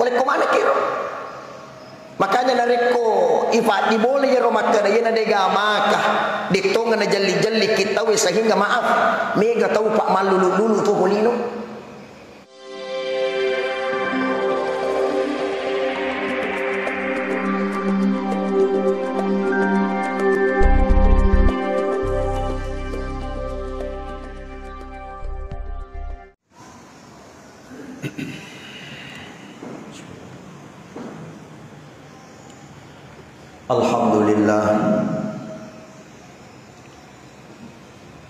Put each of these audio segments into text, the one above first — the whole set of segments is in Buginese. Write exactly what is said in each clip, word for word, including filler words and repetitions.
Lekko manekiro. Makanya narekko ifaddi bola iyaro makkeda iyana dega maka, dettonga najelli-jelli ki tauwe sehingga maaf, mega tau pak mallulu-lulu tu lino. Alhamdulillah.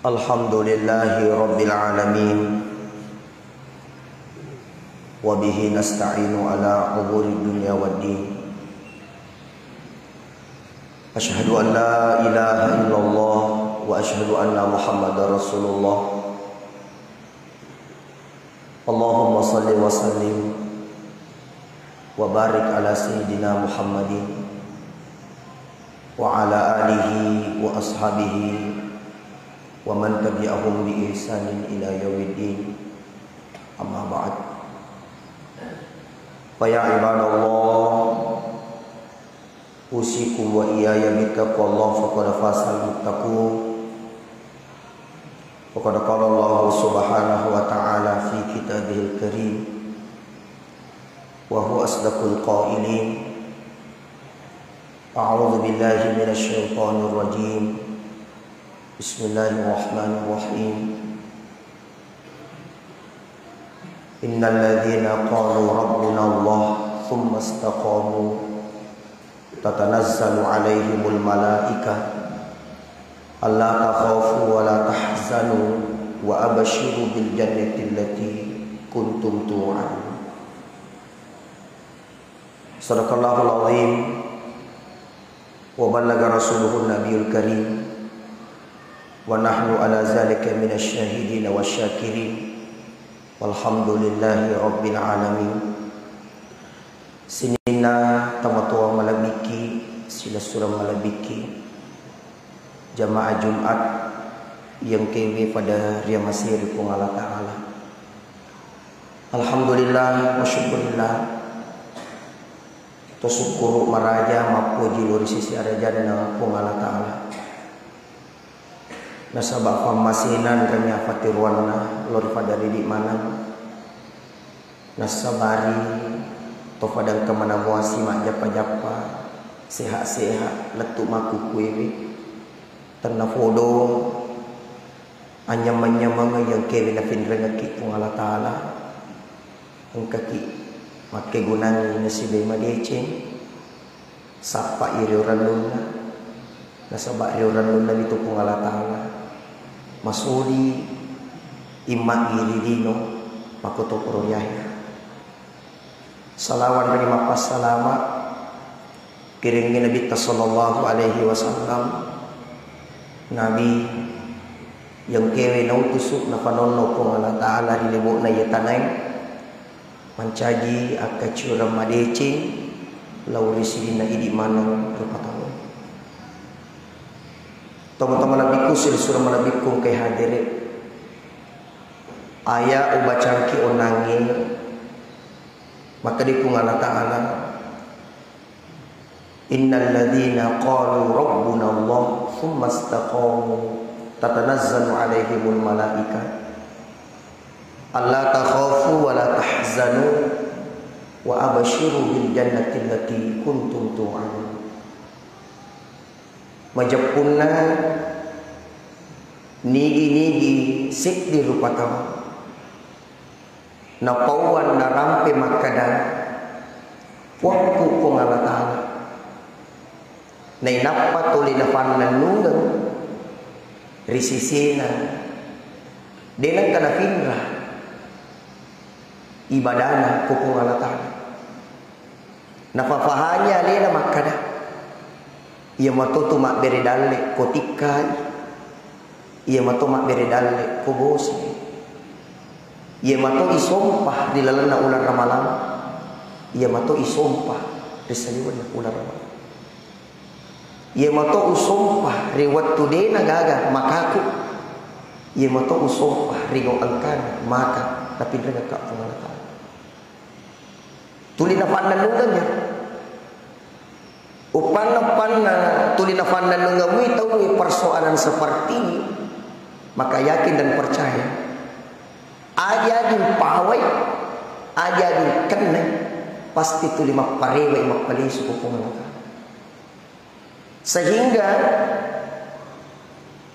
Alhamdulillahi rabbil alamin. Wa bihi nasta'inu ala umuri dunya waddin. Asyhadu an la ilaha illallah wa asyhadu anna Muhammadar Rasulullah. Allahumma salli wa sallim wa barik ala sayyidina Muhammadin wa ala alihi wa ashabihi wa man tabi'ahum bi ihsanin ila yaumiddin. Amma ba'd. Fa ya ibadallah, usikum wa iyaya bittaqwallah, faqad fazal muttaqun. Wa qad qala Allah subhanahu wa ta'ala fi kitabihil karim, wa huwa asdaqul qailin. A'udzu billahi minasy syaithanir rajim. Bismillahirrahmanirrahim. Innal ladzina qalu rabbuna Allah tsumma istaqamu tatanazzalu alaihimul malaika alla takhafu wa la tahzanu wa absyiru bil jannati allati kuntum tu'adun. Sadaqallahul azim wa ballaga rasuluhun nabiyul karim wa nahnu ala zalika minasy syahidin wasy syakirin. Walhamdulillahi rabbil alamin. Sininna tomatoa malebbikki, silessureng malebbikki, jamaah Jumat yang kewe pada riamasiri Puang Allah Ta'ala. Alhamdulillah wa syukurillah. To sukkuru maraja mappoji lao ri sisi arajanna Puang Allah Ta'ala. Nasaba fammasenang rengnge fatiruanna lao ri faddaridi maneng. Nassabari to fadangka manamuasi majjappa-jappa, seha-seha, lettu makkukkuewe. Tennafodo anyameng-nyameng yang kewe nafinrengekki Puang Allah Ta'ala. Engkaki makkegunangngi nasibai madeceng, sappai ri orannunna, nasaba ri orannunna mitu Puang Allah Ta'ala masoli imma ri lino makkotoparo ri ahera. Salawat ri mappassalama kirengngi Nabitta sallallahu alaihi wasallam, Nabi yang kewe nautusu nafanonno Puang Allah Ta'ala ri lebo'na iya tanae, mancaji akkaciureng madeceng lao ri sininna idi maneng rupa tau. Tomatoa malebbiku, silessureng malebbiku engkae hadere. Aya ubacangki onnangnge, makkeda Puang Allah Ta'ala, innal ladzina qalu rabbuna Allah tsumma istaqamu tatanazzalu alaihimul malaika alla takhafu wa la tahzanu wa absyiru bil jannati allati kuntum tu'adun. Majeppunna nigi-nigi seddi rupa tau. Napauang narampe makkeda, "Puakku Puang Allah Ta'ala." Nainappa tuli nafannennungeng ri sesena, de nengka nafinra ibadana ko Puang Allah Ta'ala. Nafafahani alena makkeda, iya mato tu mabbere dalle ko tikkai, iya mato mabbere dalle ko bosi, iya mato isompa ri lalenna uleng ramalang, iya mato isompa ri saliwenna uleng ramalang, iya mato usompa ri wettu dena gaga makaku, iya mato usompa ri gau engkana maka napinrengekka Puang Allah Ta'ala. Tuli nafannennungeng ya. Uppanna-uppanna tuli nafannennungeng mui tau persoalan seperti ini, maka yakin dan percaya, agi-agi pawai, agi-agi kennai, pasti tuli mapparewai, mappalisu ko Puang Allah Ta'ala. Sehingga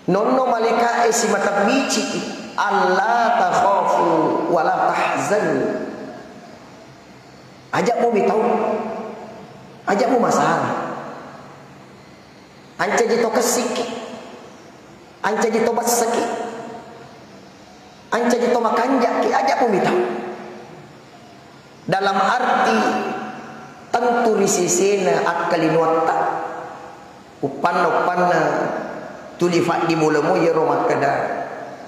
nonno malaika'e simata biciki, "Alla takhafu wa la tahzanu." Aja' mumi tau. Aja' mu masara. Ancaji to kessikki. Ancaji to besseki. Ancaji to makanja'ki. Aja' mumi tau. Dalam arti tentu ri sesena akkalinoatta. Uppanna-uppanna tuli faddi mulamo iyaro makkeda,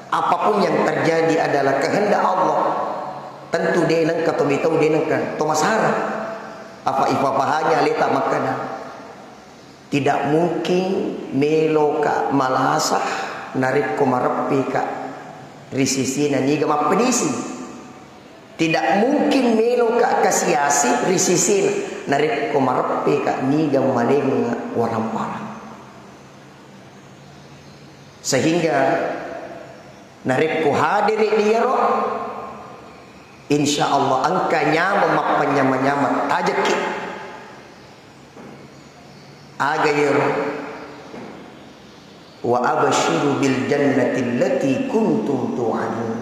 apapun yang terjadi adalah kehendak Allah. Tentu de' nengka to mitau, de' nengka to masara. Apa ifapahangi aleta makkeda, tidak mungkin meloka malasa narekko mareppeka ri sisina niga mappedisi. Tidak mungkin meloka kasiasi ri sisina narekko mareppeka niga malengnga waramparang. Sehingga narekko hadere' iyaro, insya Allah engka nyameng, mappannyama-nyama tajekki. Aga iyaro? "Wa absyiru bil jannati allati kuntum tu'adun."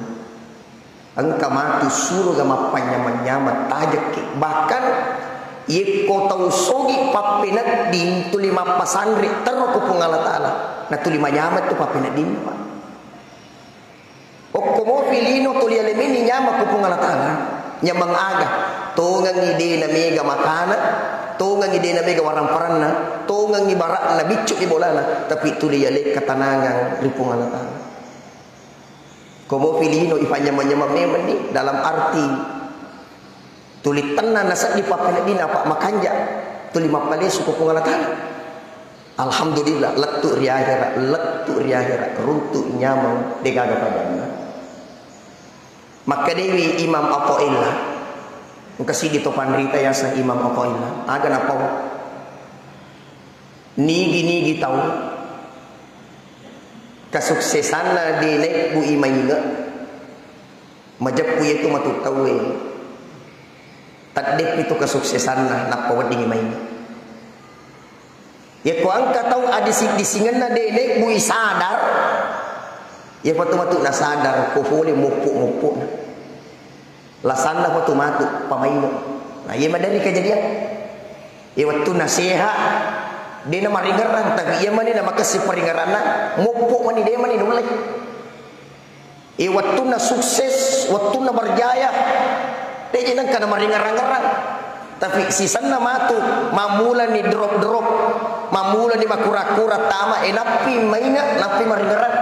Engka matu suruga mappannyama-nyama tajekki. Bahkan yekko tau sogi pappenedding tuli mappasanre terro ko Puang Allah Ta'ala, na tuli manyama tu pappenedding, Pak. Okko mopi lino tuli allemini nyameng ko Puang Allah Ta'ala. Nyameng aga? Tongengngi de' namega makana, tongengngi de' namega waramparanna, tongengngi bara'na, biccu di bolana, tapi tuli yale ketenangan ri Puang Allah Ta'ala. Ko mopi lino ipanyameng-nyameng memenni dalam arti tuli tenna naseddi pappeneddina, apa makanja, tuli mappalesu ko Puang Allah Ta'ala. Alhamdulillah, lettu ri ahera, lettu ri ahera, runtu nyameng, degaga padanna. Makkedewi Imam Athaillah, engka siddi to panrita yaseng Imam Athaillah, aga napau? Nigi-nigi tau kasuksesanna de' naebbui mainge, majeppu yetu matu tauwe. Teddeppi tu kasuksesanna nappa weddingi mainge. Yekko engka tau adising-disingenna de' naebbui sadar, yepatu matu nasadar ko pole moppo-moppona. Lasanna patu matu pamainge. Nah, iye maderri kejadian. Iye wettunna sehat, de' namaringerrang, tapi iye mani namakessing paringeranna, moppo mani, de' mani nullei. Eh, wettunna sukses, wettunna berjaya, de'ji nengka namaringerrang-ngerrang. Tapi sisenna matu, mammulani drop-drop, mammulani makura-kura tama, eh, nappi mainge, nappi maringerrang.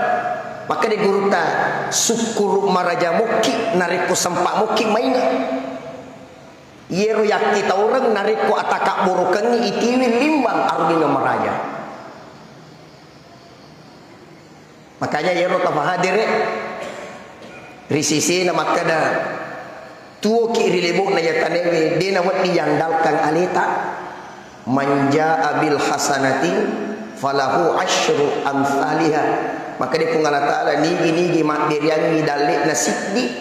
Makkeda gurutta, sukkuru maraja mokki, narekko sempa mokki mainge. Iyero yakkitaureng narekko atakabburukengngi itiwi limbang, arungnge maraja. Makanya iyaro tafahadere ri sisena makkeda, tuoki ri lebo'na iya tanewe, de' nawedding yandalkang aleta. "Man jaa bil hasanati falahu asyru amsaliha." Makkeda Puang Allah Ta'ala, nigi-nigi mabberiangngi dalle'na siddi,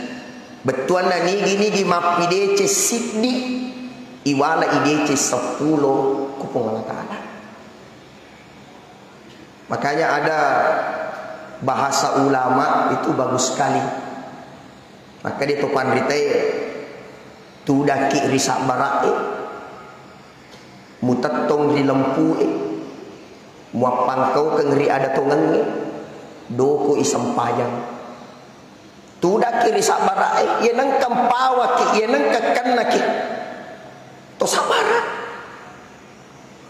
bettuanna nigi-nigi mappideceng siddi, iwala ideceng seppulo ku Puang Allah Ta'ala. Makanya ada bahasa ulama itu bagus sekali. Maka dia to panritae, tudakki ri sabbara'e, mutettong ri lempu'e, muappangkaukeng ri ada tongengnge, doko i sempajang. Tudakki ri sabbara'e, iye nengka mpawaki, iye nengka kennaki. To sabbara.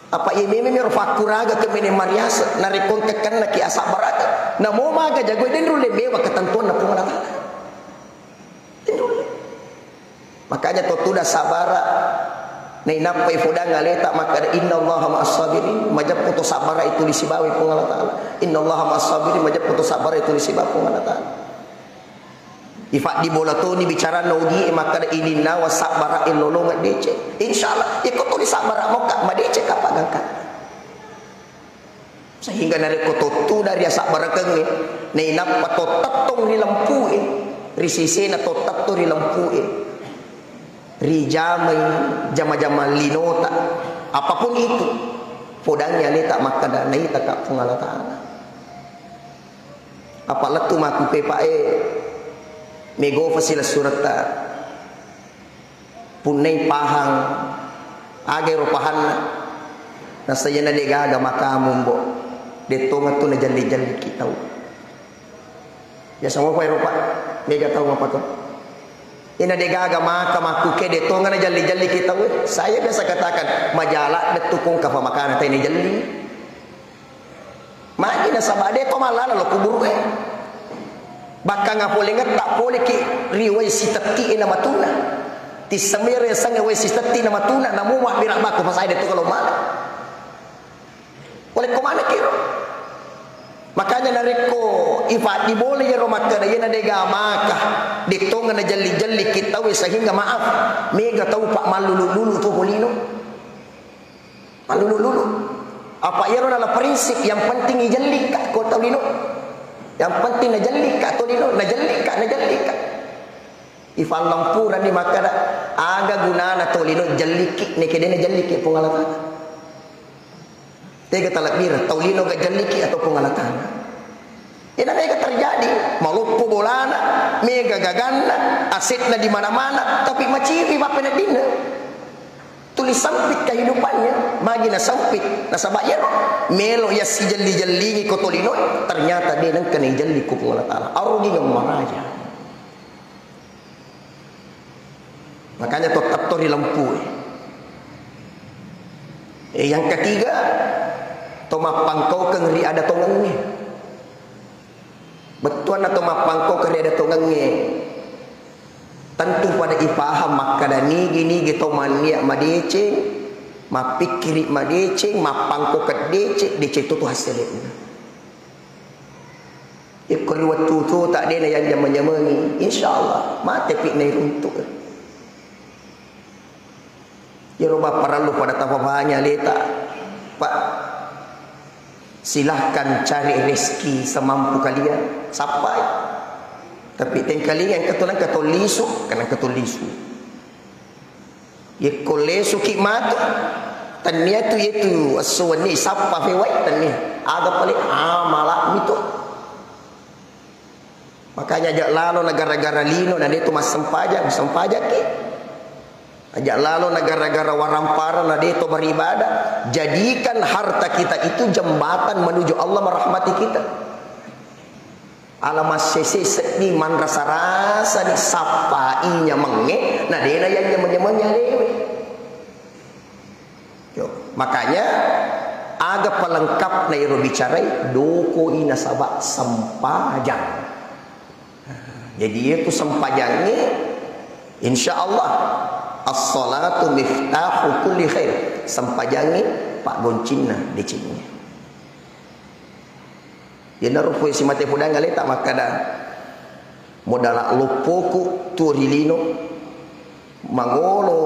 Apa iye memeng miro fakkuraga kemene mariase, narekko engka kennaki asabbaraka. Namo maga jago den rulle mewa ketentuanna Puang Allah Ta'ala. Den rulle. Makanya to tuda sabara. Nainappa ifodang aleta makkada, "Innallaha ma'as sabirin." Majeppu to sabara ituli sibawa Puang Allah Ta'ala. "Innallaha ma'as sabirin." Majeppu to sabara ituli sibawa Puang Allah Ta'ala. Ifaddi bola toni bicaranna ogie makkada ininnawa sabbara e lolongeng deceng. Insyaallah, iko tuli sabbara mokka, madeceng kapang gangka. Sehingga narekko tottuna ri asabbarakeng e, nainappa tottettong ri lempu e, ri sisena tottettong ri lempu e, rijamai jama-jama linota, apapun itu, podangi aleta makkada naitaka Puang Allah Ta'ala. Apa lettu makkuke, Pak, e, megofa silessuretta. Punnai pahang, aga ero pahanna? Nasayana de gaga makamu, Mbo. De tonga tu najalli-jalliki tau. Ya sama, Pak, ero, Pak. Mega tau apa to? Ina de gaga maka makkuke de tonga najalli-jalliki tau, e. Saya biasa katakan, majala de tu kongka pa makana tai najalli. Magi nasaba de to mallala lo kuburu e. Bakkang apolengetta poleki ri wai sitetti e na matuna. Tissemere sange wai sitetti na matuna, namu mabbira bakko pasae de to kalau mala. Oleh ko maneng kiro. Makanya narekko ifaddi bola yero makkada yena dega maka de tonga najalli-jalli kittawe sehingga maaf mega tau pak mallulu-lulu to polino. Malulu-lulu. Apa iyaro nala prinsip, yang penting ijellikka ko tolino. Yang penting najellikka tolino, najellikka, najellikka. Ifallampuranni makkada, aga gunana tolino jellikki, neke de najellikki Puang Allah Ta'ala. Tega talebbireng, tolino ga jellikki atau Puang Allah Ta'ala. Ina mega terjadi, maloppo bolana, mega gaganna, asetna di mana-mana, tapi maciwi mappeneddinna. Tuli sempit kehidupannya, magi na sempit. Nasaba iyaro melo yassijelli-jellingi ko tolino, ternyata de nengka naijelli ko Puang Allah Ta'ala. Arudingeng maraja. Makanya to tetto ri lempu e. Eh, yang ketiga, to mappangkaukeng ri ada tongengnge. Bettuanna to mappangkaukeng ri ada tongengnge. Tentu pada ipaham makkada nigi-nigi to mannia madeceng, mappikkiri madeceng, mappangkaukeng deceng, deceng to tu hasilna. Ikko ri wettu tuta de nayanja-nyamengi, insyaallah matepi nairuntu. Iyaro bappa parellu pada tapapahami aleta, Pak. Silahkan cari rezeki semampu kalian, sappai. Tapi tengkalinga engka to nengka to lisu, engka nengka to lisu. Yekko lesuki matu, tennia tu yetu esso wenni sappa fewai tennia. Aga pale amala mito. Makanya aja lalo na gara-gara lino na de tu massempajang, sempajangki. Aja lalo na gara-gara warampara na de tu beribadah. Jadikan harta kita itu jembatan menuju Allah merahmati kita. Ala massese seddi manrasa-rasa ni sappai nyamengnge, na de na yang nyameng-nyameng alewe. Yo, makanya aga pelengkapna ero bicarai dokoi nasaba sempajang. Jadi itu sempajangnge, insya Allah, as-salatu miftahu kulli khair. Sempajangnge paggoncinna decengnge. Iyanaro pole simate podang aleta makkada, modala loppoku tuo ri lino, mangolo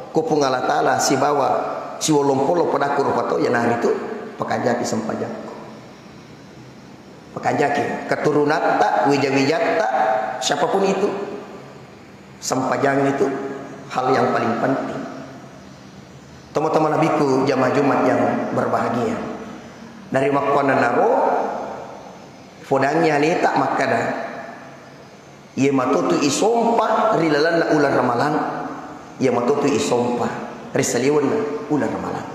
ko Puang Allah Ta'ala sibawa siwolong polo podakku rupa to, iyanaritu pakanjaki sempajangku. Pakanjaki keturunatta, wija-wijatta, siapapun itu. Sempajang itu hal yang paling penting. Teman-teman nabiku jamaah Jumat yang berbahagia. Dari makkuannanaro, fodangi aleta makkada, iye matotu isompa ri lalenna uleng Ramalang, iye matotu isompa ri saliwenna uleng Ramalang.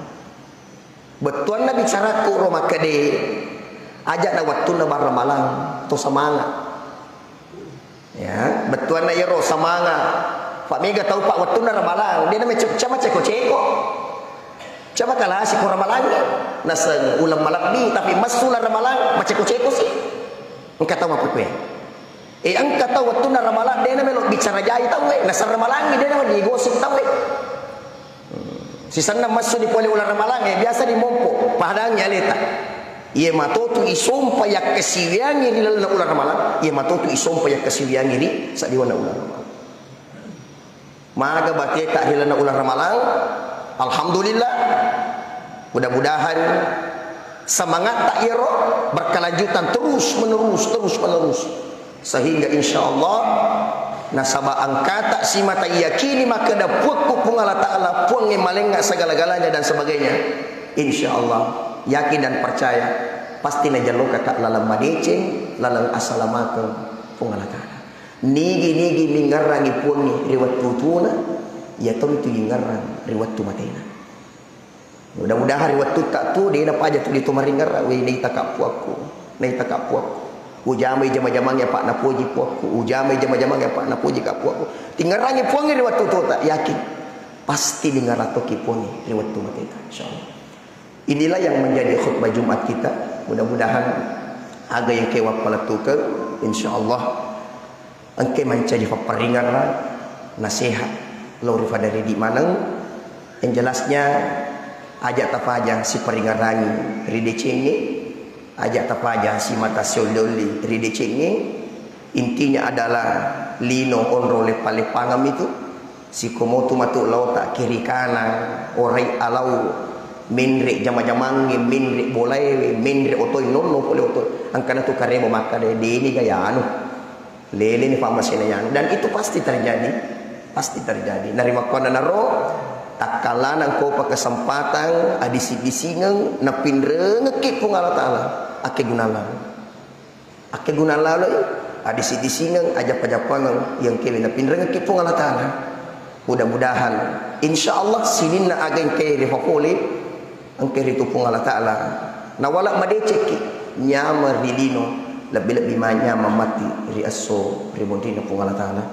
Bettuanna bicaraku ro makkede, aja na wettunna barramalang, to samanga. Ya, bettuanna iyaro samanga. Pak mega tau pak wettunna ramalang, de na mace-, cama ceko-ceko. Cama kalasi ko ramalangnge. Naseng uleng malebbi, tapi messu uleng ramalang, maceko-ceko si. Engka tau mappekue. Eh, engka tau wettunna ramalang, de na melo bicara jai tau e. Naseng ramalangngi, de na digosip tau e. Sisenna messu di pole uleng ramalang, eh, biasa di mompo, padangi aleta. Iye matotu isompa yakkasiwiyangngi ri lalenna uleng Ramalang, iye matotu isompa yakkasiwiyangngi ri saddiwanna uleng Ramalang. Maga bateta ri lalenna uleng Ramalang, alhamdulillah. Mudah-mudahan semangatta iyaro berkelanjutan terus menerus, terus menerus. Sehingga insya Allah, nasaba engkata simata yakini makkeda puakku Puang Allah Ta'ala, Puangnge malengnga segala-galanya dan sebagainya. Insya Allah, yakin dan percaya, pasti najallokaka laleng madeceng, laleng assalamakeng Puang Allah Ta'ala. Nigi-nigi mingngerrangi Puangnge ri wettu tuna, iya tontu yingngerrang ri wettu matena. Mudah-mudahan ri wettutta tu, de napaja tuli to maringngerrang, we, naitaka puakku, naitaka puakku. Ujamai jama-jamangnge apa napoji puakku, ujamai jama-jamangnge apa napoji ka puakku. Tingngerrangi Puangnge ri wettu tuota, yakin. Pasti ningngerrang toki Puangnge ri wettu mateta, insyaallah. Inilah yang menjadi khutbah Jumat kita. Mudah-mudahan aga yang kewa palettukeng, insyaallah. Engke mancaji papparingerrang, nasehat lao ri fada ridi maneng. Yang jelasnya, aja tapaja siparingerrangi ri decengnge, aja tapaja simata siolli-olli ri decengnge. Intinya adalah lino onro leppa-leppangeng itu. Sikomotu matu laota kiri kanang, orai alau, menre jama-jamangnge, menre bolaewe, menre otoi, nonno pole otoi. Engkana tu karebo makkeda, deni gayanu. Leleni pammasena yanu. Dan itu pasti terjadi. Pasti terjadi. Narimakkuannanaro, takkalana engkopa kesempatan, adisi-disingeng, napinrengekki Puang Allah Ta'ala. Akkegunalana. Akkegunang laloi, adisi-disingeng, ajappa-jappangeng, iya engkae napinrengekki Puang Allah Ta'ala. Mudah-mudahan, insya Allah, sininna aga engkae rifapole, engkae ritu Puang Allah Ta'ala. Nawala madecekki, nyameng ri lino, lebbi-lebbi manyameng matti ri esso ri munrinna Puang Allah Ta'ala.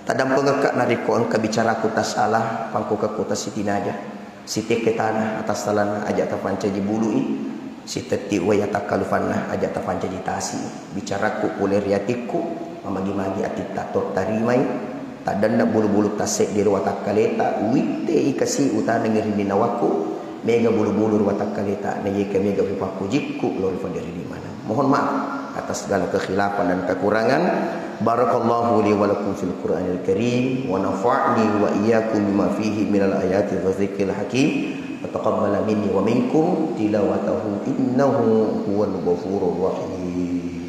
Tadampengekka narekko engka bicaraku tasala, pangkukekku tasitinaja. Sitekke tanah atas talanna aja tapancaji bului, sitetti wai atakkalufanna aja tapancaji tasi. Bicarakku pole ri atikku, mamagi-magi atitta to tarimai, taddanna bulu-bulu tasseddi ri watakkaleta, witte ikasi utanengi ri ninawakku, mega bulu-bulu ri watakkaleta, naiyakia mega ripappojikku lao ri fada ridi maneng. Mohon maaf atas segala kekhilafan dan kekurangan. Barakallahu li wa lakum fil Qur'anil Karim wa nafa'ni wa iyyakum bima fihi minal ayati wa dzikril hakim. Wa taqabbala minni wa minkum tilawatahu innahu huwal ghafurur rahim.